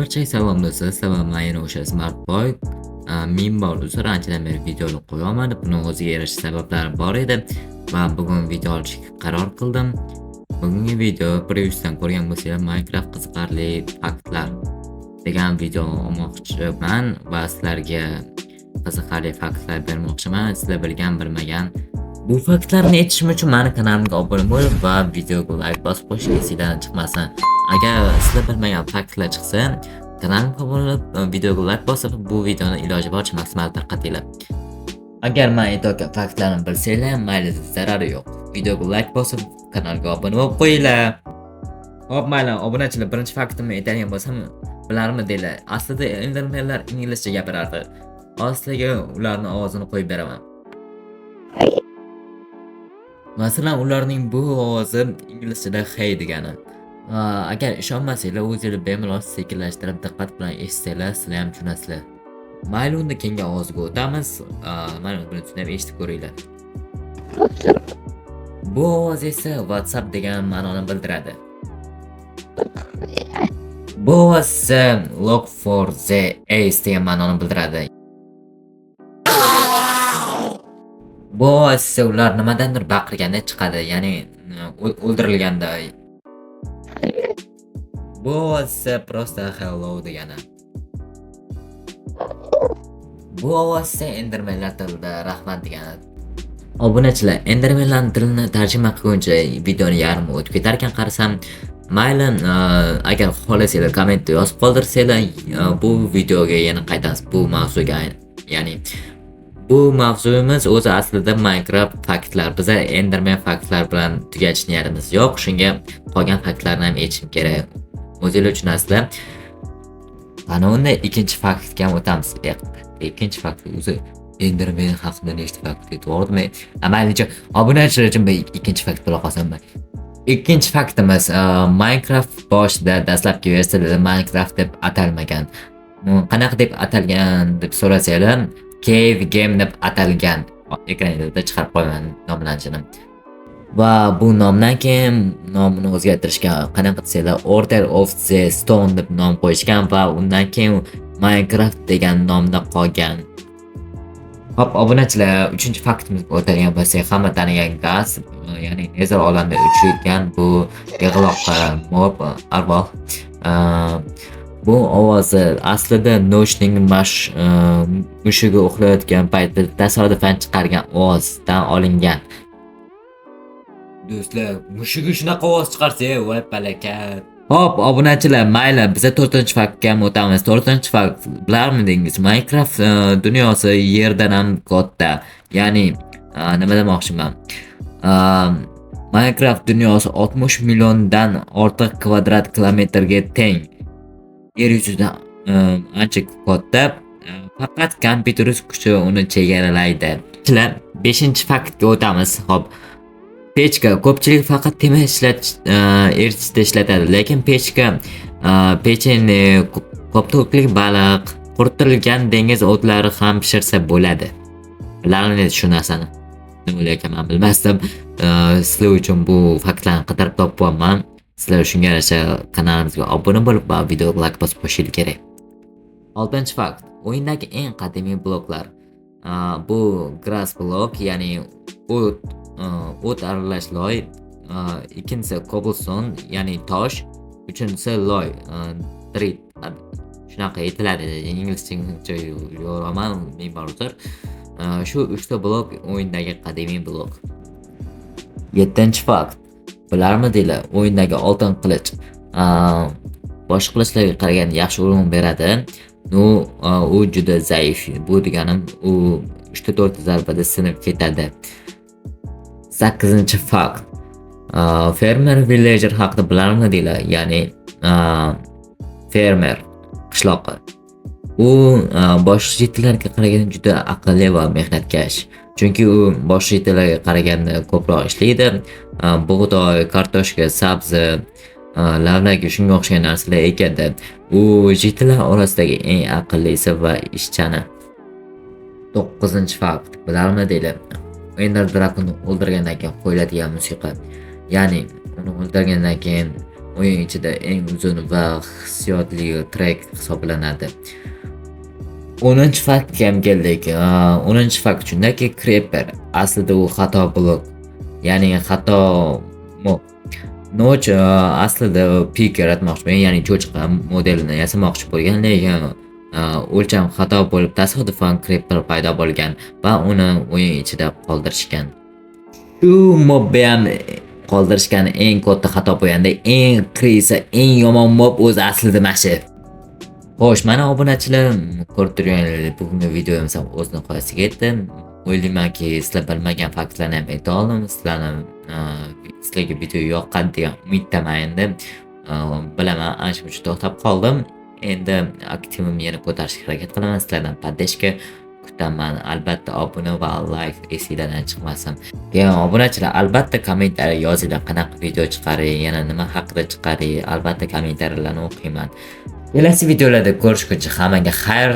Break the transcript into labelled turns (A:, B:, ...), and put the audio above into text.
A: Barchaga salom do'stlar, sizlar bilan yana o'sha Smart Boy. Ming bor uzr, anchadan beri videoni qo'ya olmadim. Buni o'ziga yarasha sabablari bor edi va bugun video olishga qaror qildim. Bugungi video previewsdan ko'rgan bo'lsanglar, Minecraft qiziqarli faktlar degan video olmoqchiman va sizlarga qiziqarli faktlar bermoqchiman. Sizlar bilgan, bilmagan bu faktlarni aytishim uchun mani kanalimga obuna bo'lib va videoga like bosib qo'yish esinglardan chiqmasin. Agar sizlar bilmagan faktlar chiqsa, kanalimga obuna bo'lib, videoga like bosib, bu videoni iloji boricha maksimal tarqatinglar. Agar men aytayotgan faktlarni bilsanglar, mayli, zarari yo'q. Videoga like bosib, kanalga obuna bo'lib qo'yinglar. Xo'p, mayli, obunachilar, birinchi faktimni aytadigan bo'lsam, bilarmidinglar? Aslida Endermanlar inglizcha gapirardi. Hozir sizlarga ularni ovozini qo'yib beraman. Masalan, ularning bu ovozi inglizchada "hey" degani. Va agar ishonmasanglar, o'zinglar bemalol sekinlashtirib, diqqat bilan eshitsanglar, sizlar ham tushunasizlar. Mayli, unda keyingi ovozga o'tamiz. Mana buni ham eshitib ko'ringlar. Bu ovoz esa "What's up" degan ma'noni bildiradi. Bu ovoz esa "Look for the eyes" degan ma'noni bildiradi. Bu ovoz esa ular nimadandir baqirganda chiqadi, ya'ni o'ldirilganda. Bu ovoz esa просто "hello" degani. Bu ovoz esa Endermanlar tilida rahmat degani. Obunachilar, Endermanlarning tilini tarjima qilguncha videoni yarmi o'tib ketar ekan qarasam, mayli, agar xohlasanglar, kommentda yozib qoldirsanglar, bu videoga yana qaytamiz bu mavzuga, ya'ni bu mavzuyimiz o'zi aslida Minecraft faktlar. Biza Enderman faktlar bilan tugatish niyatimiz yo'q. Shunga qolgan faktlarni ham aytishim kerak. O'zinglar tushunasizlar. Ana unda ikkinchi faktga ham o'tamiz. Ikkinchi fakt o'zi Enderman haqida nechta fakt aytvordim? Maylicha, obunachilar uchun bir ikkinchi fakt bo'la qolsin. Ikkinchi faktimiz, Minecraft boshida dastlabki versiyada Minecraft deb atalmagan. Qanaqa deb atalgan deb so'rasanglar, Cave Game deb atalgan. Ekraningizda chiqarib qo'yaman nomlanishini. Va bu nomdan keyin nomini o'zgartirishgan. Qanaqa desanglar, Order of the Stone deb nom qo'yishgan va undan keyin Minecraft degan nomda qolgan. Hop, obunachilar, uchinchi faktimizga o'tadigan bo'lsak, hamma tanigan ghast, ya'ni Nether olamida uchraydigan bu yig'loq mob, arvoh. Bu ovozi aslida Notchning mushugi uxlayotgan paytida tasodifan chiqargan ovozdan olingan. Do'stlar, mushugi shunaqa ovoz chiqarsa, voy palakat. Hop, obunachilar, mayli, biza to'rtinchi faktga ham o'tamiz. To'rtinchi fakt, bilarmidingiz, Minecraft dunyosi Yerdan ham katta. Ya'ni, nima demoqchiman? Minecraft dunyosi 60 milliondan ortiq kvadrat kilometrga teng. Yer yuzidan ancha katta, faqat kompyuter kuchi uni chegaralaydi. Chilar, 5-faktga o'tamiz. Hop. Pechka ko'pchilik faqat temir eritishda ishlatadi, lekin pechka pechenye, koptoklik baliq, quritilgan dengiz o'tlari ham pishirsa bo'ladi. Bilarmidingiz shu narsani? Nima bo'layotgan, men bilmasdim. Sizlar uchun bu faktlarni qidirib topyapman. Sizlar shunga yarasha kanalimizga obuna bo'lib va videoga like bosib qo'yishingiz kerak. 6-fakt. O'yindagi eng qadimiy bloklar. Bu grass block, ya'ni o't aralash loy, ikkinchisi cobblestone, ya'ni tosh, uchinchisi loy, dirt, shunaqa aytiladi. Inglizcha yo'raman, ming bor uzr. Shu uchta blok o'yindagi qadimiy blok. 7-fakt. Bilarmidinglar, o'yindagi oltin qilich boshqa qilichlarga qaraganda yaxshi урон beradi. Ну, u juda zaif. Bu deganim, u 3 ta 4 ta zarbada sinib ketadi. 8-fakt. Fermer villager haqida bilarmidinglar? Ya'ni fermer qishloqi. U boshqa житель larga qaraganda juda aqlli va mehnatkash. Chunki u boshqa житель larga qaraganda ko'proq ishlaydi. Bug'doy, kartoshka, sabzi, lavlagi, shunga o'xshagan narsalar ekadi. U житель lar orasidagi eng aqllisi va ishchani. 9-fakt. Bilarmidinglar? Ender Dragonni o'ldirgandan keyin qo'yiladigan musiqa. Ya'ni uni o'ldirgandan keyin O'yin ichida eng uzun va hissiyotli trek hisoblanadi. 10-faktga ham keldik. 10-fakt shundaki, Creeper aslida u xato blok, ya'ni xato mob. Notch aslida pig yaratmoqchi bo'lgan, ya'ni cho'chqa modelini yasamoqchi bo'lgan, lekin o'lcham xato bo'lib, tasodifan Creeper paydo bo'lgan va uni o'yin ichida qoldirishgan. Shu mobni ham qoldirishgan eng katta xato bo'lganda, eng крыса, eng yomon mob o'zi aslida mana shu. Xo'sh, mana, obunachilar, ko'rib turganingizdek, bugungi videomiz ham o'z nihoyasiga yetdi. O'ylaymanki, sizlar bilmagan faktlarni ham ayta oldim. Sizlarga video yoqqan degan umiddaman endi. Bilaman, ancha muncha to'xtab qoldim. Endi aktivimni yana ko'tarishga harakat qilaman. Sizlardan поддержка kutaman. Albatta, obuna va layk esinglardan chiqmasin. Keyin, obunachilar, albatta kommentariy yozinglar, qanaqa video chiqaray, yana nima haqida chiqaray, albatta kommentariyalarni o'qiyman. Kelasi videolarda ko'rishguncha hammaga xayr.